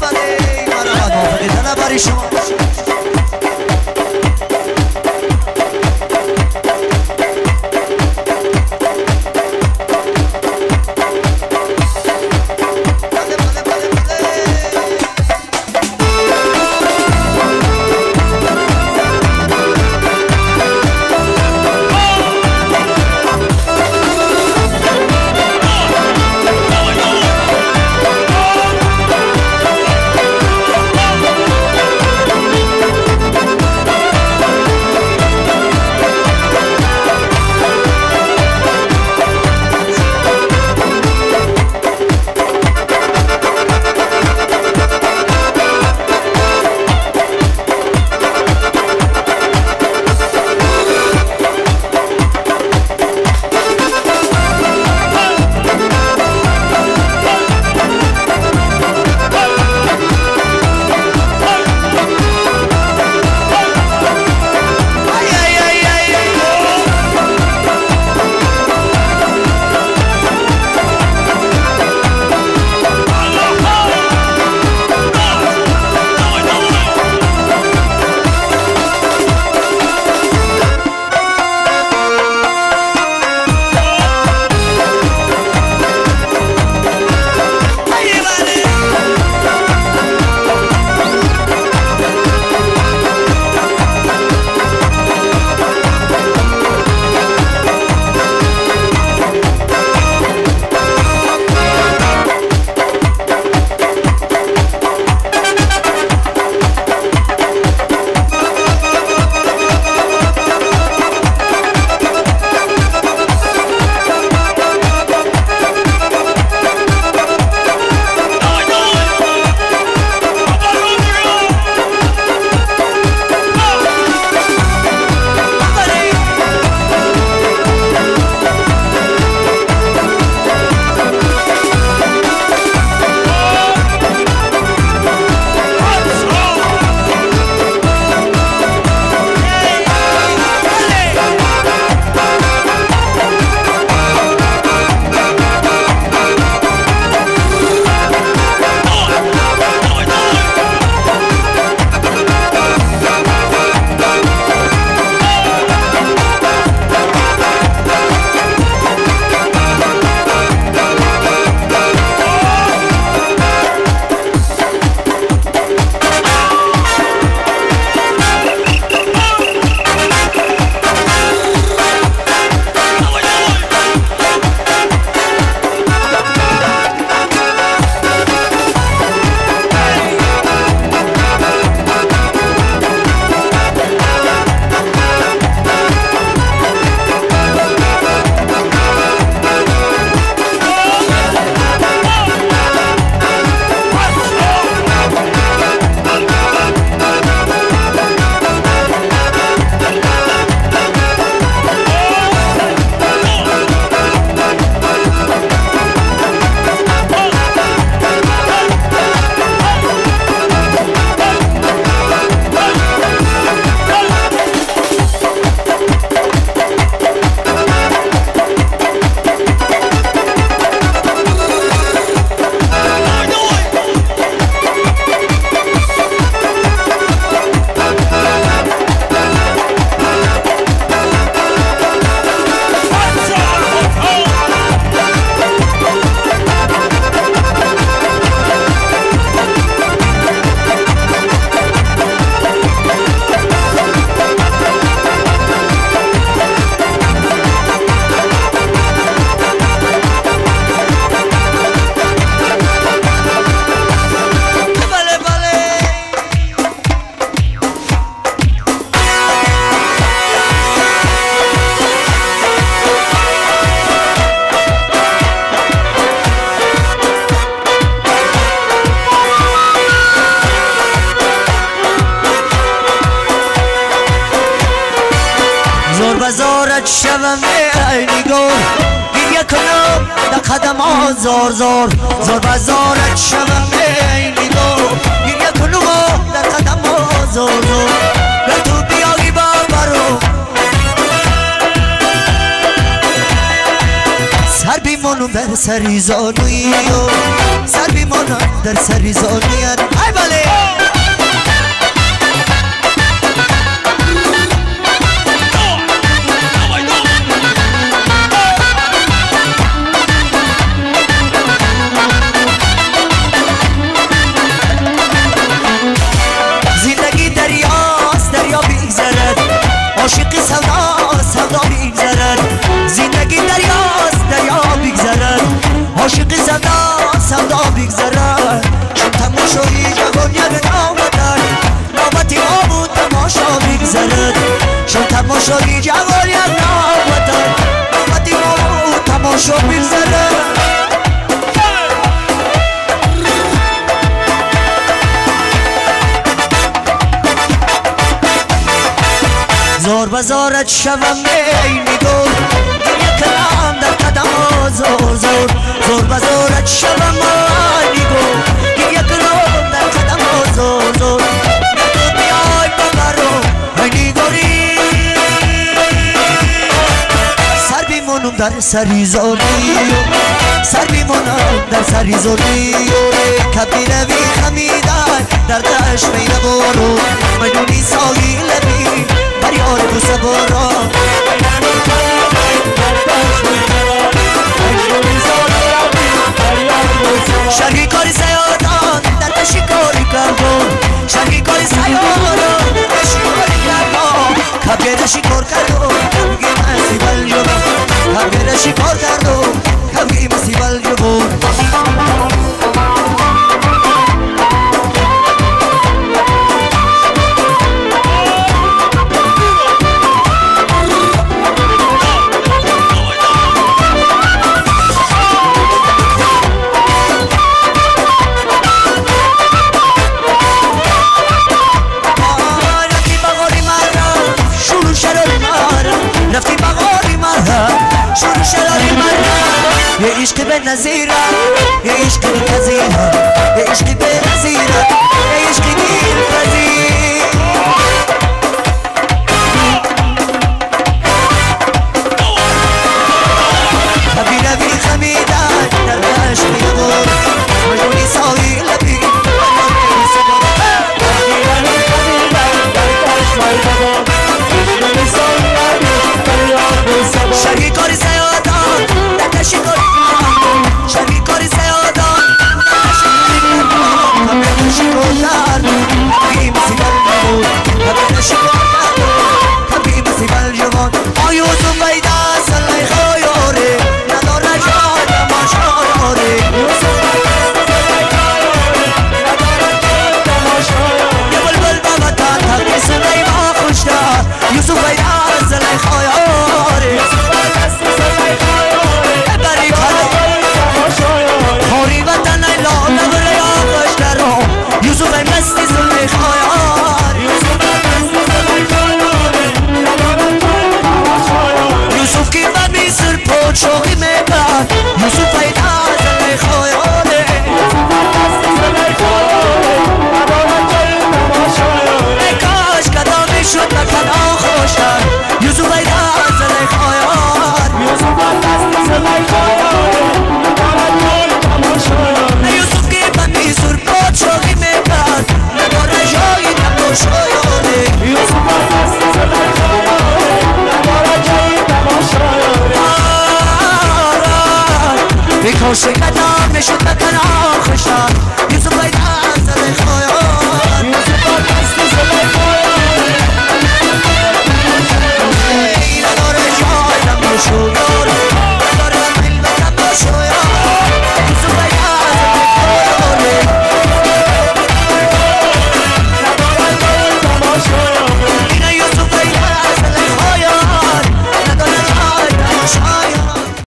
بله مرحبا موافقی طلب شما. بزارت شوم ای نگار، گریه کنم در قدم زار زار، زار بزارت شوم ای نگار، گریه کنم در قدم زار زار، تو بیایی با برو سر بیمانم در سری زانوی سر بیمانم در سری زانویت ای بله زندگی دریاست دریا بگذرد عاشق سودا سودا بگذرد زندگی دریاست دریا بگذرد عاشق سودا سودا بگذرد چون تماشای جوان یک نوبت نوبت آب و تماشا بگذرد چون تماشای جوان یک نوبت نوبت آب و تماشا بگذرد زار بزارت شوم ای نگار گریه کنم در قدم زار زار زار بزارت شوم ای نگار گریه کنم در قدم زار زار تو بیای ببرم ای نگاری سر بیمانم در سری زاری سر بیمانم در سری زاری کبی روی خمیدن در دشت میربارو مجنونی ساحل لبی یار بوسه بارا شرقی کاری سیادان در تشی کاری کردم شرقی کاری سیادان در تشی کاری کردم کبگه شکار کردم کبگه مسی بل جبم کبگه شکار کردم کبگه مسی بل جبم يا عشقي بالنزيرة يا عشقي بالنزيرة يا عشقي بالنزيرة يا عشقي بالنزيرة خبينا بي خميدة درش بيدور مجنوني صاوي لبي شرقی کاری سیادان در شکاری شرقی کاری سیادان در شکار کبی مسیبل نبود کبی شکار کبی مسیبل جوان آیوزم بیدا سلی خیاره نداره جای تماشایاره یه بلبل بابا تا تقی سلیما خوشتا یوسف بیدا سلی خیاره خوری وطن ای لاله بریا خوشترم یوسف ای مستی زلیخا یار یوسف که به مصر پادشاهی میکرد یوسف ای زلیخا یاره ای کاش کدامی شد مکن خوشتر یوسف ای زلیخا یار یوسف که به مصر پادشاهی میکرد نداره جایی تماشایانه یوسف ای کاش کدام میشد مکن خوشتر